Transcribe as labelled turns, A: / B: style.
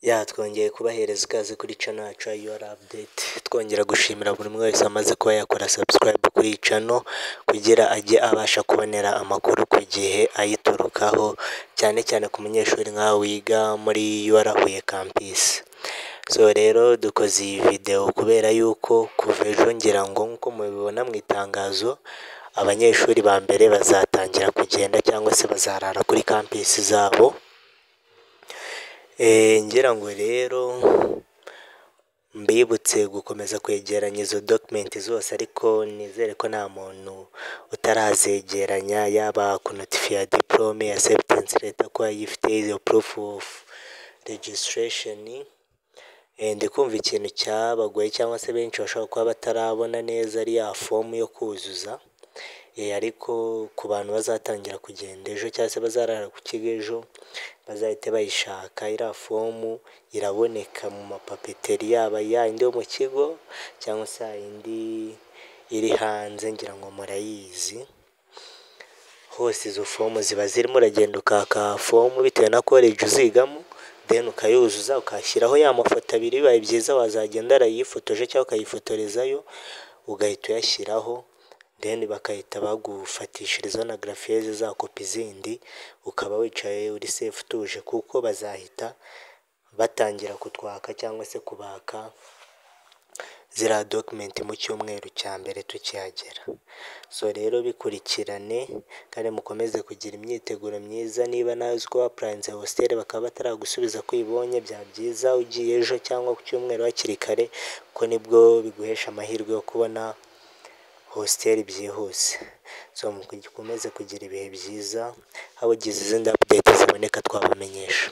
A: Ya, twongeye kubahereza ikaze kuri channel yacu ya UR Update, twongera gushimira buri umwe wese amaze kuba yakora subscribe kuri iyi channel kugira ajye abasha kubonera amakuru ku gihe ayiturukaho, cyane cyane ku munyeshuri nkawe wiga muri UR Huye campus. So rero dukoze iyi video kubera yuko kuva ejo, ngira ngo nk'uko mubibona mu itangazo, abanyeshuri ba mbere bazatangira kugenda cyangwa se bazarara kuri campus zabo. Ngira ngo rero mbibutse gukomeza kwegeranya izo document zose, ariko nizere ko nta muntu utarazegeranya, yaba kunotifiya diplôme, acceptance letter ko ayifite, iyo proof of registration. Ndi kumva ikintu cyabagoye cyangwa se benshi bashobora kuba batarabona neza ari ya fomu yo kuzuza, ariko ku bantu bazatangira kugenda ejo cyangwa se bazarara ku kigo ejo, bazahite bayishaka. Iriya fomu iraboneka mu mapapeterie, yaba yayindi yo mu kigo cyangwa se yayindi iri hanze, ngira ngo murayizi. Hose izo fomu ziba zirimo. Uragenda ukaka fomu bitewe na college uzigamo, then ukayuzuza, ukashyiraho ya mafoto abiri. Bibaye byiza wazagenda warayifotoje cyangwa ukayifotorezayo, ugahita uyashyiraho, then bagahita bagufatishirizaho na agrafeuse za kopi zindi, ukaba wicaye uri safe, utuje, kuko bazahita batangira kutwaka cyangwa se kubaka ziriya document mu cyumweru cya mbere tukihagera. So rero bikurikirane kandi mukomeze kugira imyiteguro myiza. Niba nawe uzi ko wapplyinze hostel bakaba bataragusubiza ko uyibonye, byaba byiza ugiye ejo cyangwa ku cyumweru hakiri kare, kuko nibwo biguhesha amahirwe yo kubona hostel byihuse. So mukomeze kugira ibihe byiza, habugize izindi update ziboneka twabamenyesha.